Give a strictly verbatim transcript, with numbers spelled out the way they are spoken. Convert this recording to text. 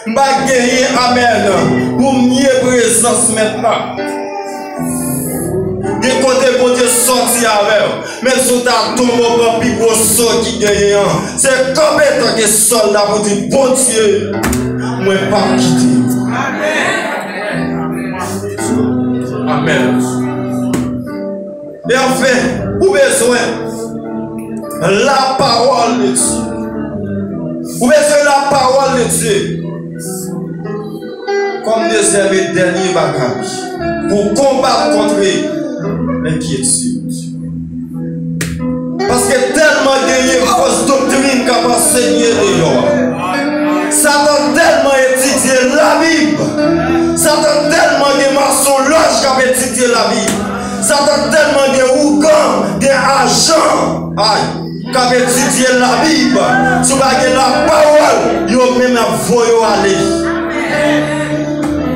M pa genyen amèn pou m nye prezans Mèt la. Gen kote Bondye sòti avè w, men si w ta tonbe w pran pi gwo so ki genyen an, se kanpe tanke Sòl la pou di, Bondye, mwen p ap kite w. Amèn. E anfen, ou bezwen la parole de Dieu. Ou bezwen la parole de Dieu kòm dezyèm e dènye bagay pou konbat kont enkyetid. Paske tèlman genyen fòs doktrin k ap ansenye deyò a. Satan tèlman etidye Labib. Satan tèlman gen masonlòj k ap etidye Labib. Satan tèlman gen ougan, gen ajan, ay, k ap etidye Labib. Si w pa gen lapawòl, yo menm ap voye w ale.